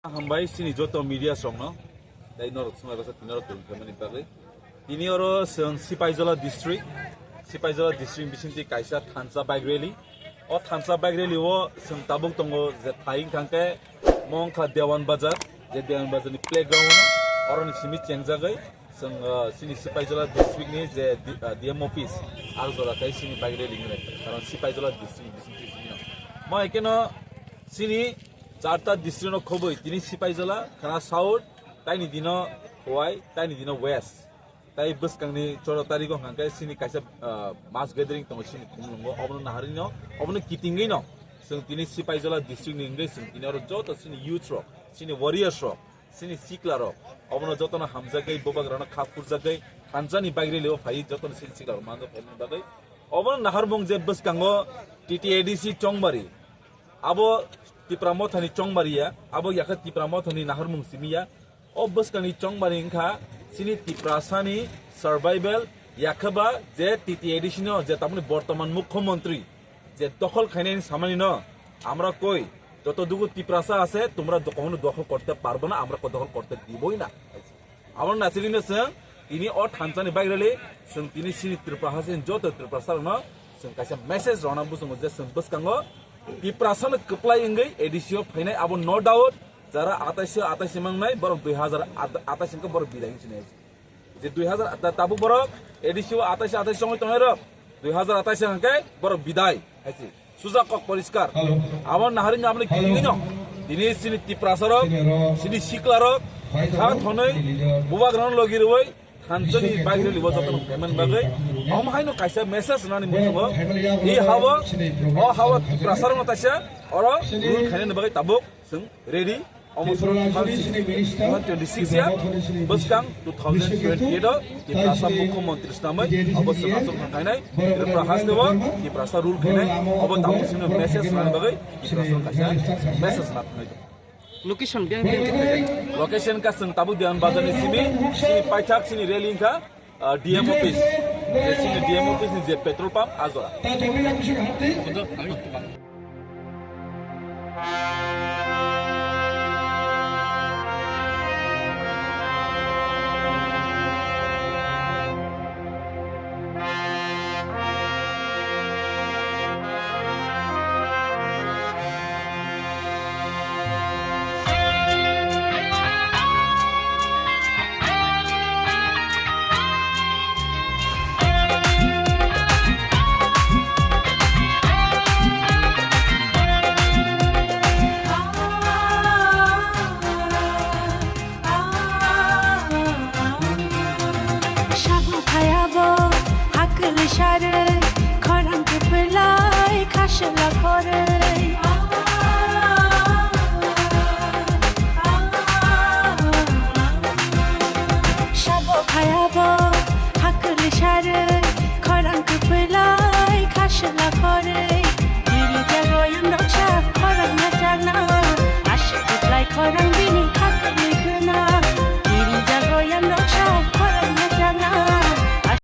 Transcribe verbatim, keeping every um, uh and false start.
Hambai chini joto media songno, tei norok swnglai basa tini norok tong khaimani bagwi. Tini oro chwng Sipaijola district, Sipaijola district bisingtwi kaisa thansa bike rally. O thansa bike rally o chwng tabuk tongo je thai wngkha hwnkhe mo wngkha Dewan Bazar, je Dewan Bazar ni playground o, oroni simi chengjagwi chwng, uh, chini Sipaijola district ni je D-, uh, D M office, Agjora khai chini bike rally wngnai, karon Sipaijola district bisingtwi chini. Mo ekeno chini charta district no khobwi tini Sipaijola, khana South, taini dino Khowai, taini dino West. Tai bwskangni choro tarigo hwnkha khe chini kaisa, ah, mass gathering tongo chini Khumulwngo. Obono naharino, obono kitingwino chwng tini Sipaijola district ni wngwi chwng tini oro joto chini youth rok, chini warriors rok, chini sikla rok, obono jotono hamjagwi, bubagrano kha khurjagwi, thansa ni bike rally o phaiwi jotono chini sikla rok manjak phaimani bagwi. Obono naharmung je bwskango T T A D C Chongbari, abo Tipra Mothani Chongbari ya, abo yakha Tipra Mothani naharmung simi ya. O bwskangni chongbari wngkha chini Tiprasani survival, yakhaba je T T A D C no je tamoni bortoman mukhyamantri je dokhol khainani samani no, আমরা কই, যতটুকু তিপ্রাসা আছে তোমরা কখনো দখল করতে পারবে না, আমরা দখল করতে দিবই না। Abo nasilino chwng tini o thansani bike rally chwng tini chini Tripura haste joto Tiprasa rokno chwng kaisa message rwna bwskango je chwng bwskango Tiprasano kwplai wngwi A D C o phainai abo no doubt. Jara atais atais mangnai borok dui hazar atais hwnkhe borok bidai hinwi sinai. Je dui hazar ta-, tabuk borok A D C o atais atais songwi tongnai rok dui hazar atais hwnkhe borok bidai haisi. Suja kok poriskar. Abo naharino aboni kitingino tini chini Tiprasa rok, chini sikla rok, kha thonwi bubagrano logi rwui thansani bike rally o jotono payment bagwi. Omo haino kaisa message nani muchungo. I hawo, o hawo Tiprasa rokno taisa oro rule khainani bagwi tabuk chwng ready. Omo soro two thousand twenty-six ya, bwskang two thousand twenty-eight o Tiprasa mukhyamantri swnamwi obo chwng achuk khainai, Tripura haste o Tiprasa rule khainai, obo tabuk chwngno message nani bagwi Tiprasa kaisa message na thangwi. Location biang biang khe khaijak. Location ka chwng tabuk Dewan Bazar ni simi, chini paithak chini rally wngkha, ah, D M office. Je chini D M office ni je petrol pump, ah jora.